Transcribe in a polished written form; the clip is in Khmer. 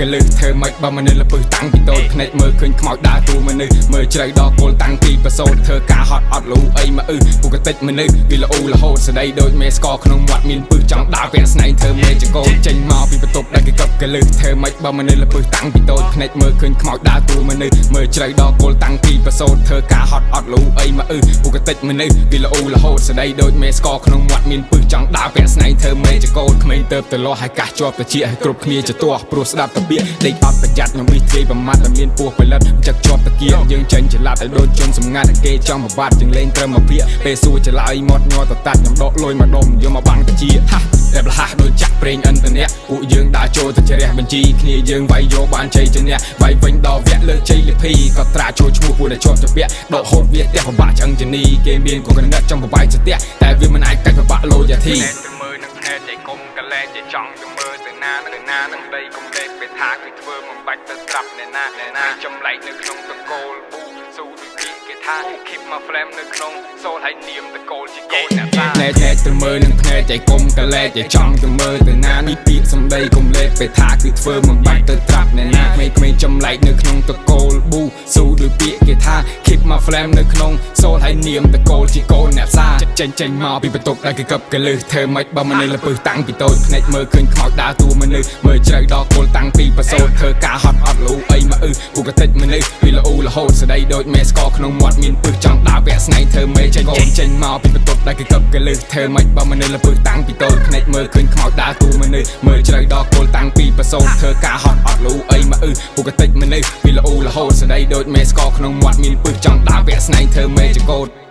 កលឹះធ្វើម៉េចបើមនុស្សលពឹសតាំងពីតូចភ្នែកមើលឃើញខ្មោចដើរតួមនុស្សមើលជ្រៅដល់គល់តាំងពីប្រសូតធ្វើការហត់អត់លូអីមកអ៊ឺពុកតិចមនុស្សវាល្អរហូតស្ដីដូចមេស្កក្នុងមាត់មានពឹសចង់ដើរពាក់ស្នែងធ្វើមេចកោចេញមកពីបន្ទប់ដែលគេកឹបកលឹះធ្វើម៉េចបើមនុស្សលពឹសតាំងពីតូចភ្នែកមើលឃើញខ្មោចដើរតួមនុស្សមើលជ្រៅដល់គល់តាំងពីប្រសូតធ្វើការហត់អត់លូអីមកអ៊ឺពុកតិចមនុស្សវាល្អរហូតស្ដីដូចមេស្កក្នុងមាត់មានពឹសចង់ដើរពាក់ស្នែងធ្វើមេចកោក្មេងទៅទៅលាស់ឲ្យកាសជាប់តិចឲ្យគ្រប់គ្នាចទាស់ព្រោះស្ដាប់តាពាក្យដេកអត់ប្រយ័ត្នខ្ញុំវិទ្យាប្រមាត់តែមានពោះផលិតចឹកជាប់តាគៀយើងចេញចល័តឲ្យដូចជនសម្ងាត់គេចង់ប្របាត់ជាងលេងត្រឹមមកភាកពេលសួរចល័យមាត់ញ័រតតាត់ខ្ញុំដកលុយមកដុំយកមកបាំងតាជាហាតែប្រហាស់ដូចចាក់ប្រេងឥន្ធនៈពួកយើងដើរចូលទៅជ្រះបញ្ជីគ្នាយើងវាយយកបានជ័យជំនះវាយវិញដល់វគ្គលើកជ័យលិភីក៏ត្រាចូលឈ្មោះពួកដែលជាប់ជាពាក់ដកហូតវាផ្ទះពិបាកឆ្អឹងជនីគេមានកកណិតចង់បបាយស្ទះតែវាមិនអាចកាច់ពិបាកលោយ៉ាធីទៅមើលនឹងភ្នែកឯកុំកលែកជាចង់ទៅមើលទៅណាទៅណានឹងដីកុំលេបពេលថាគឺធ្វើមិនបាច់ទៅត្រាប់អ្នកណាអ្នកណាចម្លែកនៅក្នុងតកូលប៊ូស៊ូដូចពាក្យគេថា keep my flame នៅក្នុងសូលហើយនាមតកូលជាកូនអ្នកតាភ្នែកភ្នែកទៅមើលនឹងភ្នែកឯកុំកលែកឯចង់ទៅមើលទៅណានេះពាក្យសំដីកុំលេបពេលថាគឺធ្វើមិនបាច់ទៅត្រាប់អ្នកណាក្មេងៗចម្លែកនៅក្នុងតកូលប៊ូស៊ូដូចពាក្យគេថា keep my flame នៅក្នុងសូលហើយនាមតកូលជាកូនអ្នកផ្សារចេញចេញមកពីបន្ទប់ដែលគេកឹបកលឹះធ្វើម៉េចបើមនុស្សលពឹសតាំងពីតូចភ្នែកមើលឃើញខ្មោចដើរតួមនុស្សមើលជ្រៅដល់គល់តាំងពីប្រសូតធ្វើការហត់អត់លូអីមកអ៊ឺពុកតិចមនុស្សវាល្អរហូតស្ដីដូចមេស្កក្នុងមាត់មានពឹសចង់ដើរពាក់ស្នែងធ្វើមេចេញកូនចេញមកពីបន្ទប់ដែលគេកឹបកលឹះធ្វើម៉េចបើមនុស្សលពឹសតាំងពីតូចភ្នែកមើលឃើញខ្មោចដើរតួមនុស្សមើលជ្រៅដល់គល់តាំងពីប្រសូតធ្វើការហត់អត់លូអីមកអ៊ឺពុកតិចមនុស្សវាល្អរហូតស្ដីដូចមេស្កក្នុងមាត់មានពឹសចង់ដើរពាក់ស្នែងធ្វើមេចកោត។